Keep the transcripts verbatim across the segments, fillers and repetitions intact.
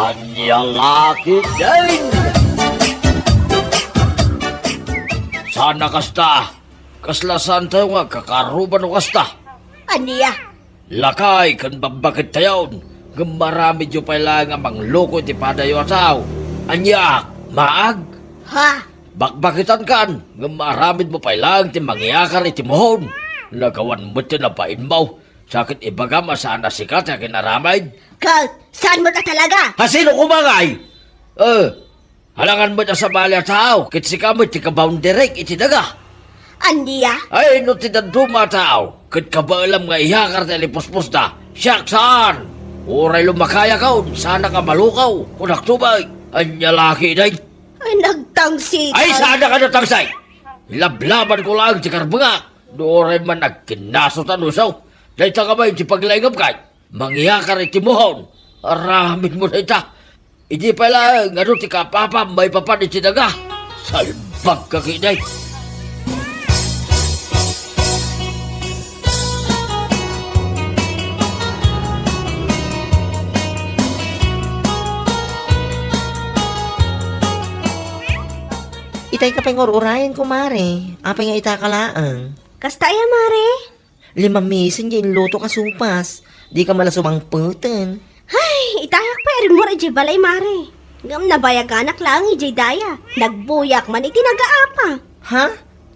Ania la ketdin? Saan a kasta. Kasla saantayo nga agkakaarruba no kasta. Ania? Lakay ken bakbakettayon, ngem maaramidyo pay laeng a mangloko iti padayo a tao. Ania, maag? Ha? Bakbaketankan, ngem maaramidmo pay laeng ti mangyakar iti muhon. Nagawan met ti nabainmo, sa ket ibagam a saan a sika ti agin-aramid. Ket, saan met a talaga? Hasino koma ngay? Eh, alangan met a sabali a tao, ket sika met ti kaboundaryk iti daga. Ania? Ay, no ti dadduma a tao, ket kabaelam nga iyakar ti alipuspusda, siak saan. Uray lumakayakon, saanak a malukaw, kunakto bay. Ania la ketdin? Ay, nagtangsit. Ay, saanak a natangsit? Lablabanko laeng ti karbengak. No uray man agkinnasotan no isu. Dayta koma ti paglaingam kay. Mangyakar iti muhon. Aramidmo dayta. Idi pay laeng, adu ti kaapapam maipapan iti daga. Salbagka ketdin. Itay ka pay nga ur-urayen, kumare. Apay nga ita ka laeng? Kasta aya, mare? Limamisen diay inluto ka supas. Di ka man la sumangpeten. Hay, itayak pay a rimmor idiay balay, mare. Ngem nabayaganak laeng idiay daya. Nagbuyak man iti nagaapa. Ha?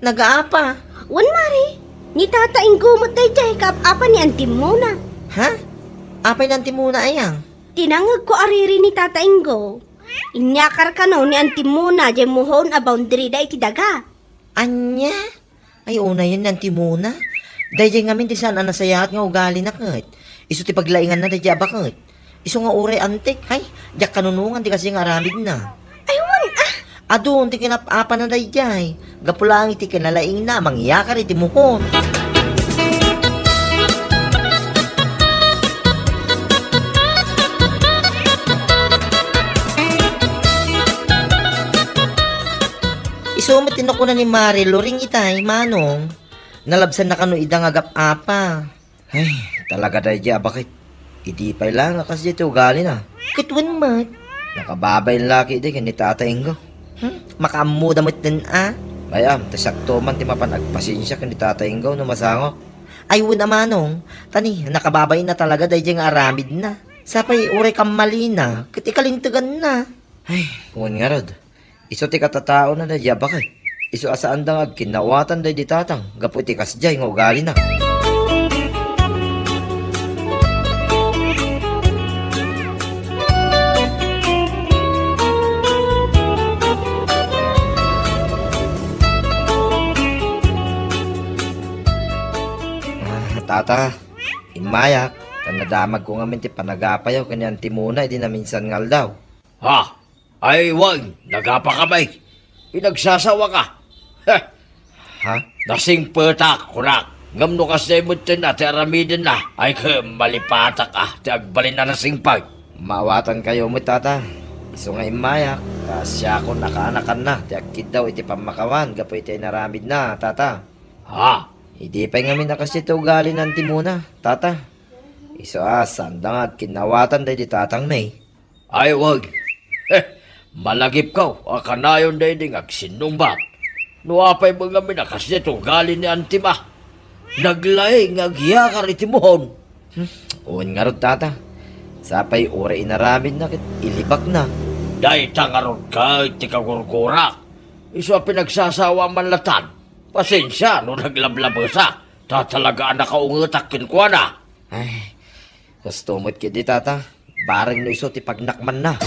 Nagaapa? Wen, mare. Ni Tata Ingo met daydiay kaap-apa ni Anti Mona. Ha? Apay ni Anti Mona aya? Tinangngegko a riri ni Tata Ingo. Inyakar kano ni Anti Mona diay muhon a boundary da iti daga. Ania? Ay, unayen ni Anti Mona. Daydiay ngamin ti saan a nasayaat nga ugalina ket. Isu ti paglainganna daydiay a baket. Isu nga uray antik, hay, diak kanunongan ti kasta nga aramidna. Ay, wen, ah! Adun ti kinap-apana daydiay. Gapu laeng iti kinalaingna a mangyakar iti muhon. Isu met ti nakuna ni Mare Loring itay, Manong. Nalabsanna kano ida nga agap-apa. Ay, talaga daydiay a baket. Idi pay la nga kasdiay ti ugalina. Ket wen met. Nakababain la ketdi ken ni Tata Ingo. Hmm? Makaammoda metten a? Ay, am, ta siakto man ti mapan agpasensia ken ni Tata Ingo no masango. Ay, wen a Manong. Ta ni, nakababain a talaga daydiay nga aramidna. Sapay uray kammalina, ket ikalinteganna. Ay, wen ngarud. Isu ti katataona daydiay a baket. Isu a saanda nga agkinnaawatan daydi tatang gapu iti kasdiay nga ugalina. Ah, tata, immayak, ta nadamagko ngamin ti panagapayo ken ni Anti Mona idi naminsan nga aldaw. Ha? Ay, wen, nagapa kami. Pinagsasawaka. Heh. Ha? Nasingpetak, kunak. Ngem no kasdiay metten a ti aramidenna, ay ket malipatak a ti agbalin a nasingpet. Maawatankayo met, tata. Isu nga immayak, ta siakon a kaanakanna ti agkiddaw iti pammakawan gapu iti inaramidna, tata. Ha? Idi pay ngamin a kasdiay ti ugali ni Anti Mona, tata. Isu a, saanda nga agkinnaawatan daydi tatangmi. Ay, wen. Heh, malagipko a kanayon daydi nga agsinnungbat. No apay met ngamin a kasdiay ti ugali ni Antim a naglaing nga agyakar iti muhon. Hmm, wen ngarud, tata. Sapay uray inaramidna ket ilibakna. Dayta ngarud ket ti kagurgurak. Isu a pinagsasawa man latan. Pasensia no naglablabesa. Ta talaga a nakaungetak kenkuana. Ay, husto met ketdi, tata. Bareng no isu ti pagnakmanna.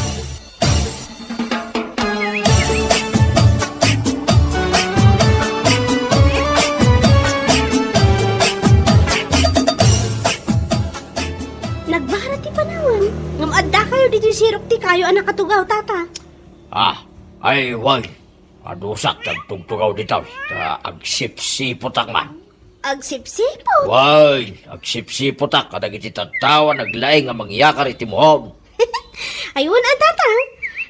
Nagbara ti panawen. Ngem addakayo ditoy sirok ti kayo a nakatugaw, tata. Ah, ay, wen. Adusak ti agtugtugaw ditoy, ta agsipsipotak man. Agsipsipot? Wen, agsipsipotak kadagiti tattao a naglaing a mangyakar iti muhon. Ay, wen a, tata.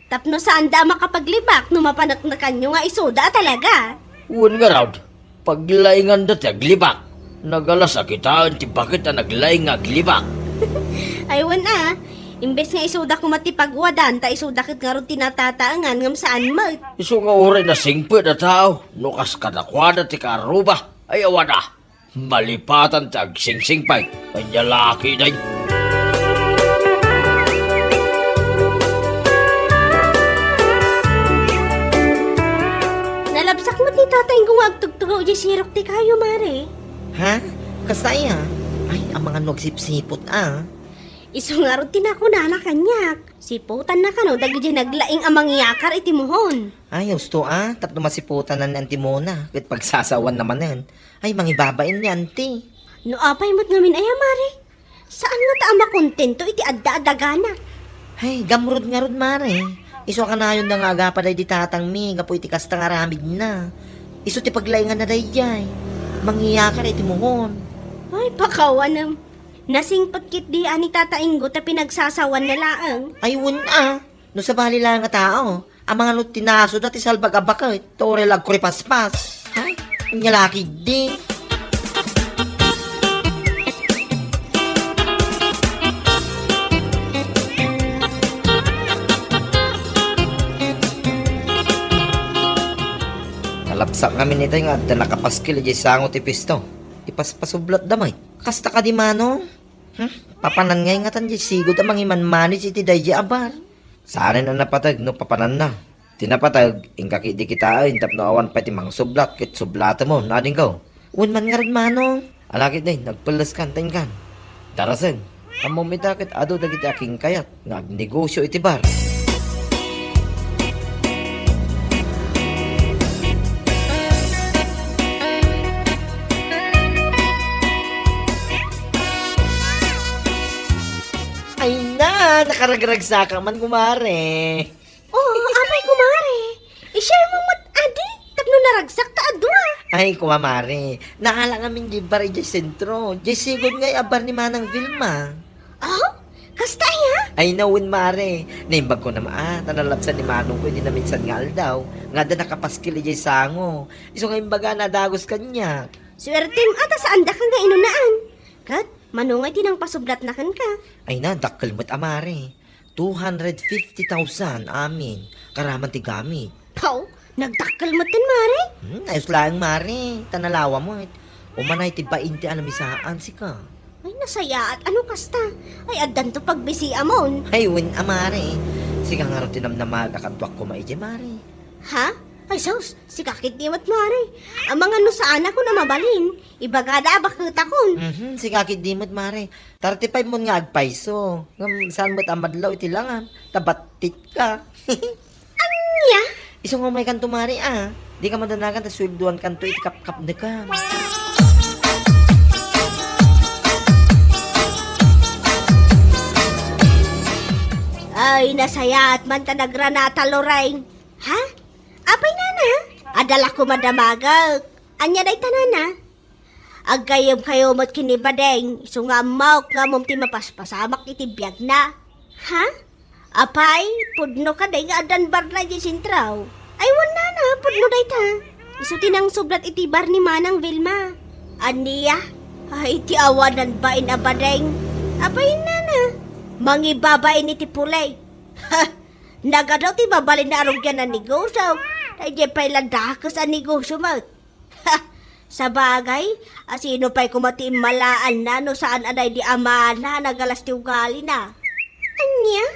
Tapno saanda a makapaglibak no mapaneknekanyo nga isuda a talaga. Wen ngarud, paglainganda ti aglibak. Nagalas a kitaen ti baket a naglaing nga aglibak. Ay, wen a. Imbes nga isuda koma ti pagwadan, ta isuda ket ngarud ti natataengan ngem saan met. Isu nga uray nasingpet a tao, no kas kadakuada ti kaarruba, ay awan a. Malipatan ti agsingsingpet, ania la ketdi. Nalabsak met ni Tatay Ingo nga agtugtugaw idiay sirok ti kayo, Mare. Ha? Kasta aya? Ay, amangan no agsipsipot, a. Isu ngarud ti nakunana kaniak. Siputanna kano dagiti naglaing a mangyakar iti muhon. Ay, husto a, tapno masiputanna ni Auntie Mona, ket pagsasawanna manen. Ay, mangibabain ni Auntie. No apay met ngamin aya, Mare? Saan ngata a makontento iti adda a dagana? Ay, gamrud ngarud, Mare. Isu a kanayonda nga agapa daydi tatangmi gapu iti kasta nga aramidna. Isu ti paglainganna daydiay. Mangyakar iti muhon. Ay, pakawanem. Nasingpet ketdi a ni Tata Ingo ta pinagsasawanna laeng. Ay, wen a. No sabali laeng a tao, amangan no ti nasoda ti salbag a baket, ta uray la agkuripaspas. Ha? Ania la ketdi. Nalabsak ngamin itay nga adda nakapaskil idiay sango ti pisto. Ipaspasublatda met. Kasta kadi, Manong? Hmm? Papanan ngay ngatan diay sigud a mangimanmanage iti daydiay a bar. Saanen a napateg no papananna. Ti napateg, inka ketdi kitaen tapno awan pay ti mangsublat ket sublatemon, adingko. Wen man ngarud, Manong. Ala ketdi, nagpelleskan ta inkan. Darasem, ammom ita ket adu dagiti akinkayat nga agnegosio iti bar. Ay na, nakaragragsaka man, kumare. Oh, apay, kumare? I-share mo met adi, tapno naragsak ta a dua. Ay, kumare, naala ngamin diay bar idiay sentro. Diay sigud ngay a bar ni Manang Vilma. Oh? Kasta aya? Ay, na wen, mare. Naimbag ko na met, ta nalabsan ni manongko iti naminsan nga aldaw nga adda nakapaskil idiay sango. Isu nga imbaga, nadagos kaniak. Suertem a ta saandaka nga inunaan. Ket, mano ngay ti nangpasublatna kenka? Ay na, dakkel met a, mare. Two hundred fifty thousand amin, karaman ti gamit. Paw, nagdakkel met ken, mare? Hmm, ayos laeng, mare. Ta nalawa met. Umanay ti bainte a lamisaan, sika. Ay, nasayaat a no kasta. Ay, addanto pagbisiamon. Ay, wen a, mare. Sika ngarud ti namnamaag a kaduak koma idiay, mare. Ha? Ay, sus, sika ketdi met, mare. Amangan no saanakon a mabalin. Ibagada a baketakon. Mhm, sika ketdi met, mare. Thirty-five mon nga agpayso. Ngem saan met a madlaw iti langam. Ta battitka. Ania? Isu nga umaykanto, mare, a. Dika madanagan ta sueldoankanto iti kapkapnekam. Ay, nasayaat man ta nagranata, Lorraine. Ha? Apay, nana? Adda la koma damagek. Ania dayta, nana? Aggayyemkayo met ken ni Badeng, isu nga ammok nga ammom ti mapaspasamak iti biagna. Ha? Apay, pudno kadi nga addan barna idiay sentro? Ay, wen, nana, pudno dayta. Isu ti nangsublat iti bar ni Manang Vilma. Ania? Ay, ti awanan bain a Badeng. Apay, nana? Mangibabain iti pulay. Ha! Nagadu ti mabalin a rugian a negosio. Daydiay pay la dakes a negosio met. Ha! Sabagay, a sino pay koma ti immalaanna no saan a daydi amana a nagalas ti ugalina? Ania?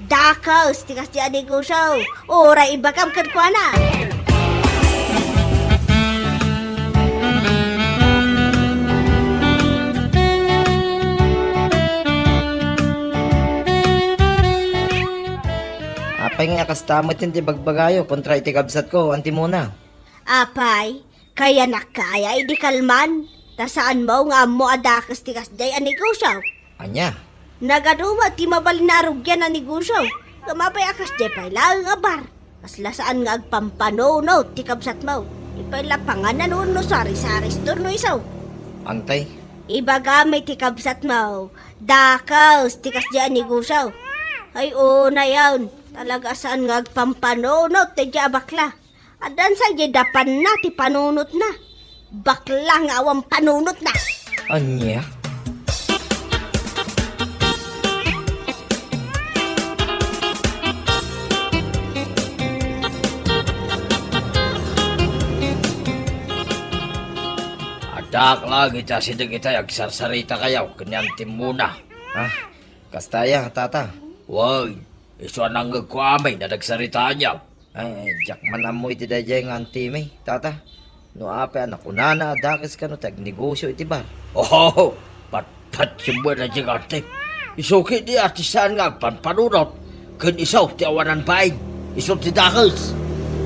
Dakes ti kasdi a negosio. Uray ibagam kenkuana. Apay nga a kasta met ti bagbagayo kontra iti kabsatko, Auntie Mona? Apay, kayanak kaya idi kalman, ta saanmo nga ammo a dakes ti kasdiay a negosio. Ania? Nagadu met ti mabalin a arugian a negosio. Ngem apay a kasdiay pay laeng a bar? Kasla saan nga agpampanunot ti kabsatmo. Ipay la panganan wenno sari-sari store no isu. Antay? Ibagam iti kabsatmo, dakes ti kasdiay a negosio. Ay, unayen, talaga a saan nga agpampanunot daydiay a bakla. Addan sa idiay dapanna ti panunotna. Bakla nga awan panunotna. Ania? Nakitak laeng iti asideg itay agsarsaritakayo ken ni Antim Mona. Ah, kasta aya, tata? Wen, isu a nangngegko amin a nagsaritaanyo. Ay, diak man ammo iti daydiay nga antimi, tata. No apay a nakunana a dakes kano ti agnegosio iti bar. Oh, patpat met daydiay nga antim. Isu ketdi a ti saan nga agpanpanunot ken isu ti awanan bain. Isu ti dakes.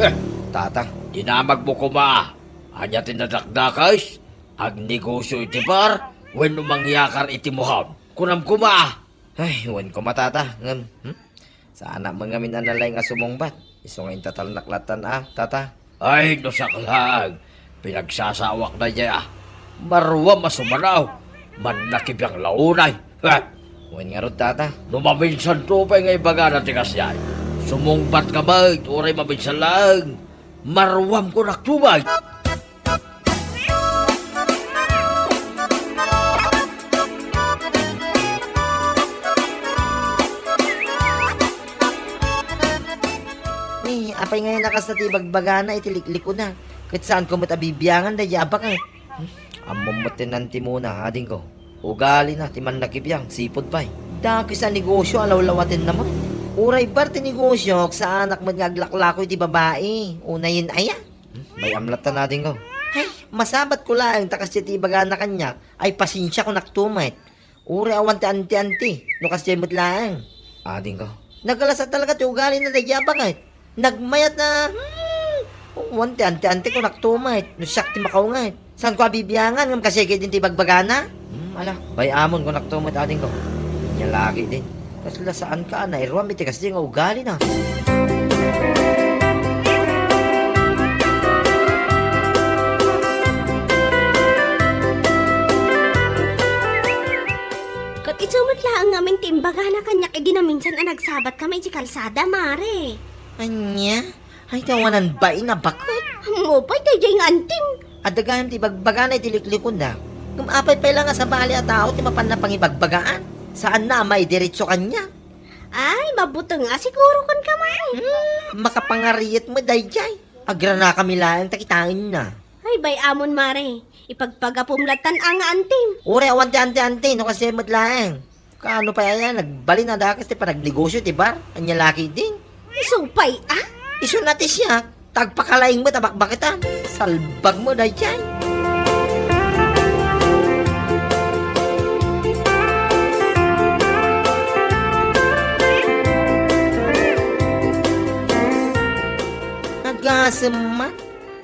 Eh, tata, dinamagmo koma. Ania ti nadakdakes? Agnegosio iti bar wenno mangyakar iti muhon? Kunam koma. Ay, wen koma, tata, ngem, hmm? Saanak met ngamin a nalaing a sumungbat. Isu nga intatalnak lattan a, tata. Ay, no siak laeng, pinagsasawak daydiay a. Maruam a sumanaw, mannakibiang la unay. Ha? Wen ngarud, tata. No maminsanto pay nga ibagana ti kasdiay, sumungbatka met, uray maminsan laeng. Maruam, kunakto met. Ni, apay ngayen a kasta ti ibagbagana iti liklikona? Ket saanko met a bibiangan daydiay a baket. Hmm, ammom met ti Antim Mona, adingko. Ugalina ti mannakibiang, sipud pay. Dakes a negosio a lawlawatenna met. Uray bar ti negosiok, saanak met nga aglaklako iti babai. Unayen aya? Hmm, bay-am lattan, adingko. Ay, masabatko laeng ta kasdiay ti ibagana kaniak, ay pasensia, kunakto met. Uray awan ti anti-anti, no kasdiay met laeng. Adingko. Nagalas a talaga ti ugalina daydiay a baket. Nagmayat na, hmm, awan ti anti-anti, kunakto met, no siak ti makaunget. Saanko a bibiangan ngem kasdiay ketdin ti ibagbagana? Hmm, ala, bay-amon, kunakto met, adingko. Ania la ketdin. Kasla saanka a nairuam iti kasdiay nga ugalina. Ket isu met laeng ngamin ti imbagana kaniak idi naminsan a nagsabatkami iti kalsada, Mare. Ania? Ay, ti awanan bain a baket. Ammom pay daydiay nga antim. Adda gayam ti ibagbagana iti liklikona. Ngem apay pay la nga sabali a tao ti mapanna pangibagbagaan? Saanna a maidiretso kaniak? Ay, mabuteng a siguro kenka, Mare. Hmm, makapangariet met daydiay. Agranakami laeng ta kitaenna. Ay, bay-amon, Mare. Ipagpagapom lattan a nga antim. Uray awan ti anti-anti, no kasdiay met laeng. Kaano pay aya, nagbalin a dakes ti panagnegosio ti bar? Ania la ketdin? Isu pay a? Isuna ti siak, ta agpakalaing met a bakbaketan. Salbag met daydiay. Agasem man.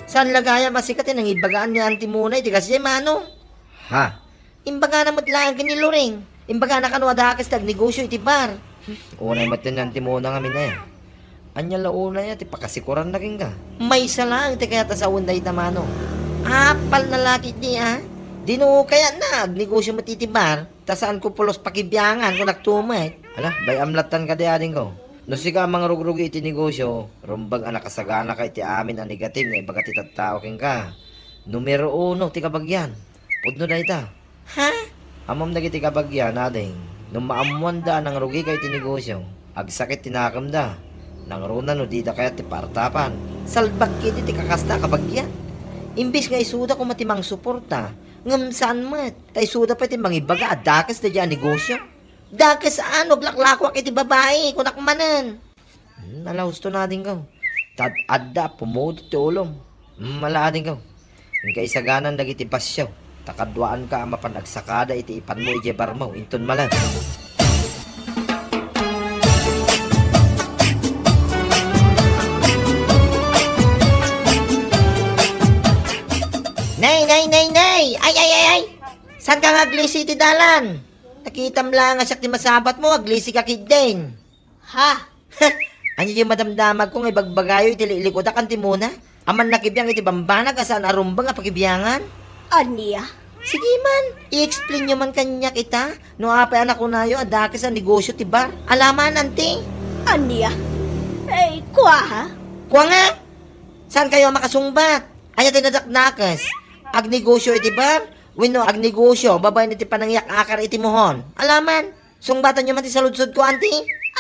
Saan la gayam a sika ti nangibagaan ni Anti Mona iti kasdiay, mano? Ha? Imbagana met laeng ken ni Loring. Imbagana kano a dakes ti agnegosio iti bar. Unay met ti Anti Mona ngamin aya. Ania la unay a ti pakasikuranna kenka? Maysa laeng ti kayat a sawen dayta, mano. Apalna la ketdi a. Di no kayatna, agnegosio met iti bar. Ta saanko pulos pakibiangan, kunakto met. Ala, bay-am lattan kadi, adingko. No sika a mangrugrugi iti negosio, rumbeng a nakasaganaka iti amin a negative nga ibaga ti tattao kenka. Numero uno ti kabagian. Pudno dayta. Ha? Ammom dagiti kabagian, ading, no maammoanda a nangrugika iti negosio, agsakit ti nakemda. Nangruna no dida kayat ti paartapan. Salbag ketdi ti kakasta a kabagian. Imbes nga isuda koma ti mangsuporta, ngem saan met. Ta isuda pay ti mangibaga a dakes daydiay a negosio. Dakes a no aglaklakoak iti babai, kunak manen. Hmm, ala, husto na, adingko. Ta adda a pumudot ti ulom. Hmm, ala, adingko. Inka isaganan dagiti basio. Ta kaduaanka a mapan agsakada iti ipanmo idiay barmo, inton malam. Nay, nay, nay, nay! Ay, ay, ay, ay! Saanka nga aglisi iti dalan? Nakitam laeng a siak ti masabatmo, aglisika ketdin. Ha? Ania ti madamdamagko nga ibagbagayo iti liklikudak, Anti Mona? Aman nakibiang iti bambanag a saan a rumbeng a pakibiangan? Ania? Sige man, i-explainyo man kaniak ita, no apay a nakunayo a dakes a negosio ti bar. Alaman, Anti? Ania? Eh, kua, ha? Kua nga? Saankayo a makasungbat? Ania ti nadakdakes? Agnegosio iti bar? Wenno agnegosio babaen iti panangiyak-akar iti muhon? Alaman, sungbatanyo man ti saludsodko, Anti.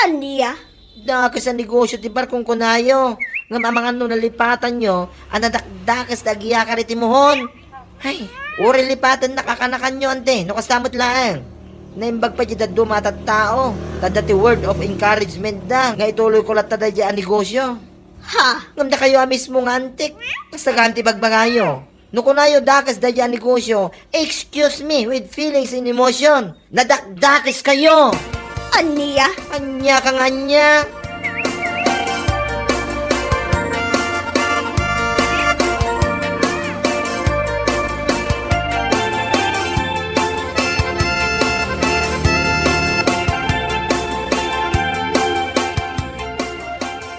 Ania? Dakes a negosio ti bar kunkunayo, ngem amangan no nalipatanyo a nadakdakes ti agiyakar iti muhon. Ay, uray lipatennak a kanakanyo, anti, no kasta met laeng. Naimbag pay ti dadduma a tattao, ta adda ti word of encouragement da, nga ituloyko latta daydiay a negosyo. Ha? Ngem dakayo a mismo nga antik, kasta gaan ti bagbagayo. No kunayo dakes daydiay a negosyo, excuse me, with feelings and emotion. Nadakdakes kayo! Ania? Ania ka nga ania?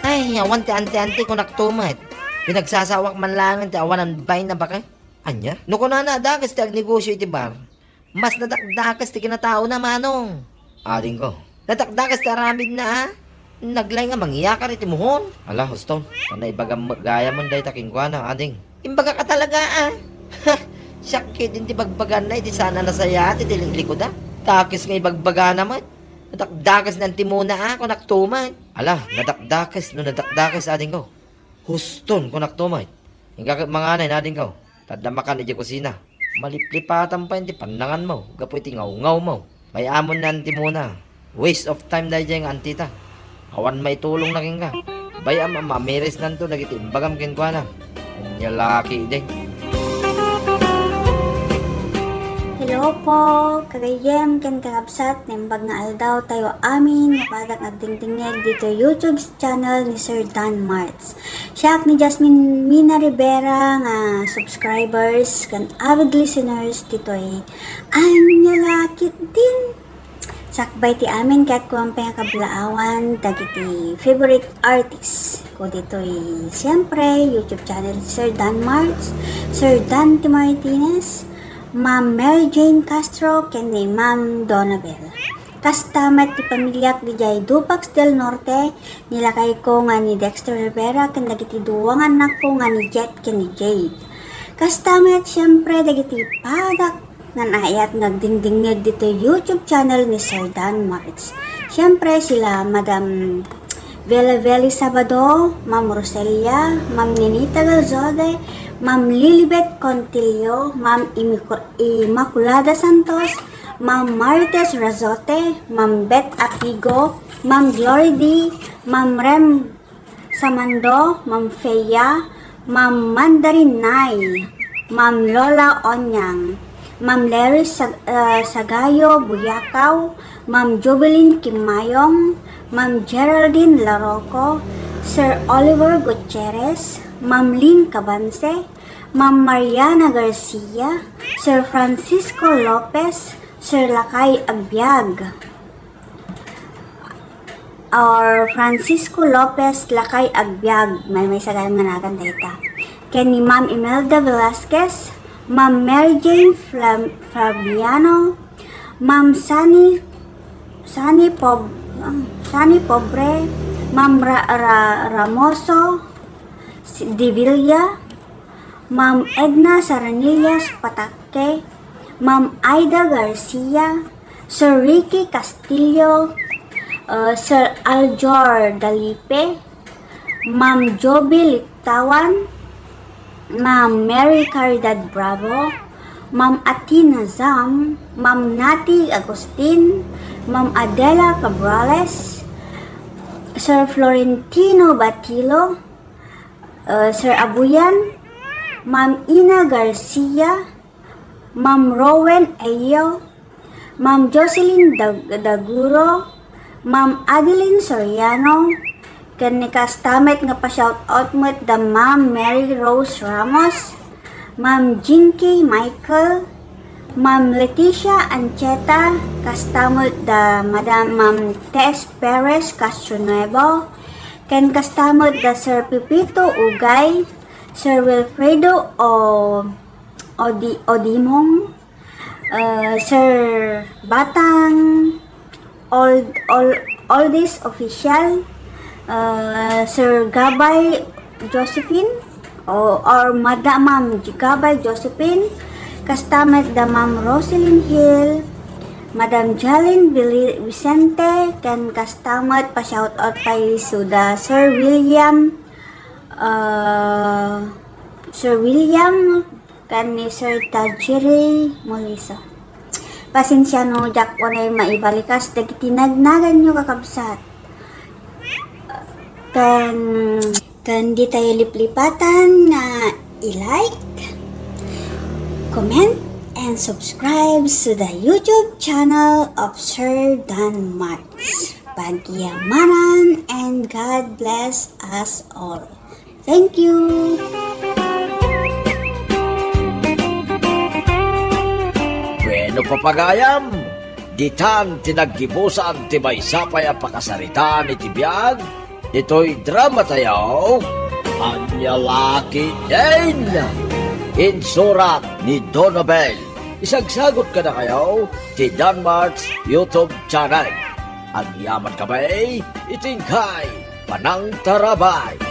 Ay, awan ti anti-anti ko naktumet. Pinagsasawak man laeng ti awanan bay na baka. Ania? No kunana a dakes ti agnegosyo iti bar, mas nadakdakes ti kinataona, Manong. Adingko. Nadakdakes ti aramidna, a? Naglay nga mangyakar iti muhon. Ala, huston. Kana ibagam met gayam dayta kenkuana, ading. Imbagak a talaga, a? Siak ketdin ti bagbaganna iti saan a nasayaat iti liklikuda. Dakes nga ibagbagana met. Nadakdakes ni Antimona, a, kunak tumet. Ala, nadakdakes no nadakdakes, adingko. Huston, kunak tumet. Inka ket manganay, adingko. Ta adda makan idiay kusina. Maliplipatan pay ti pannanganmo gapu iti ngawngawmo. Bay-amon ni Antimona. Waste of time daydiay nga antita. Awan maitulongna kenka. Bay-am a mamirisnanto dagiti imbagam kenkuana. Ania la ketdin. Hello po, kagayyem ken kakabsat, naimbag nga aldaw tayo amin nga padagagdingdingngeg ditoy YouTube channel ni Sir Dan Marts. Siak ni Jasmine Mina Rivera nga subscribers ken avid listeners ditoy. Ania la ketdin. Sakbay ti amin ket kuan pay nga kablaawan dagiti favorite artist ko ditoy, siyempre, YouTube channel ni Sir Dan Marts, Sir Dante Martinez, Ma'am Mary Jane Castro, ken ni Ma'am Donabel. Kasta met ti pamiliak didiay Dupax del Norte, ni lakayko nga ni Dexter Rivera, ken dagiti dua nga annakko nga ni Jet ken ni Jade. Kasta met, siyempre, dagiti padak ngan ayat nga agdingdingngeg ditoy YouTube channel ni Sir Dan Marts. Siyempre, sila Madam Vela Veli Sabado, Ma'am Roselia, Ma'am Ninita Galzode, Ma'am Lilibet Contillo, Ma'am Imiku-, Immaculada Santos, Ma'am Marites Razote, Ma'am Beth Apigo, Ma'am Glory D, Ma'am Rem Samando, Ma'am Feya, Ma'am Mandarin Nay, Ma'am Lola Onyang, Ma'am Larry Sag-, ah, Sagayo Buyakaw, Ma'am Jubilin Kimayong, Ma'am Geraldine Laroco, Sir Oliver Gutierrez, Ma'am Lynn Cabanse, Ma'am Mariana Garcia, Sir Francisco Lopez, Sir Lakay Agbiag, or Francisco Lopez Lakay Agbiag, maymaysa gayam nga nagan dayta. Ken ni Ma'am Imelda Velasquez, Ma'am Mary Jane Flam-, Fabiano, Ma'am Sunny, Sunny Pob-, ah, Sunny Pobre, Ma'am Ra-, Ra-, Ramoso, si-, Divilla, Ma'am Edna Saranillas Pataque, Ma'am Aida Garcia, Sir Ricky Castillo, uh, Sir Aljor Dalipe, Ma'am Joby Littawan, Ma'am Mary Caridad Bravo, Ma'am Athena Zam, Ma'am Nati Agustin, Ma'am Adela Cabrales, Sir Florentino Batilo, uh, Sir Abuyan, Ma'am Ina Garcia, Ma'am Rowen Ayo, Ma'am Jocelyn Dag-, Daguro, Ma'am Adeline Soriano, ken ni kasta met nga pa-shout out met da Ma'am Mary Rose Ramos, Ma'am Jinky Michael, Ma'am Leticia Ancheta, kasta met da Madam Ma'am Tess Perez Castronuevo, ken kasta met da Sir Pepito Ugay, Sir Wilfredo O-, Odi-, Odimong, uh, Sir Batang, Old, Old, Oldies Official, uh, Sir Gabay Josephine, o, or Madam Ma'am Gabay Josephine, kasta met da Ma'am Roselyn Hill, Madam Jalen Vili-, Vicente, ken kasta met pa-shout out pay isu da Sir William, uh, Sir William ken ni Sir Tajiri Molisa. Pasensia no diak unay maibalikas dagiti nagnaganyo, kakabsat. Ken, ken ditayo liplipatan nga i-like, comment, and subscribe to the YouTube channel of Sir Dan Marks. Pagyamanan and God bless us all. Thank you! Bueno, papagayam, ditan ti naggibusan ti maysa pay a pakasaritaan iti biag ditoy drama tayo, Ania La Ketdin. Insurat ni Donabel. Isagsagot kadakayo ti Danmart's YouTube channel. Agyaman kami iti inkay panangtarabay.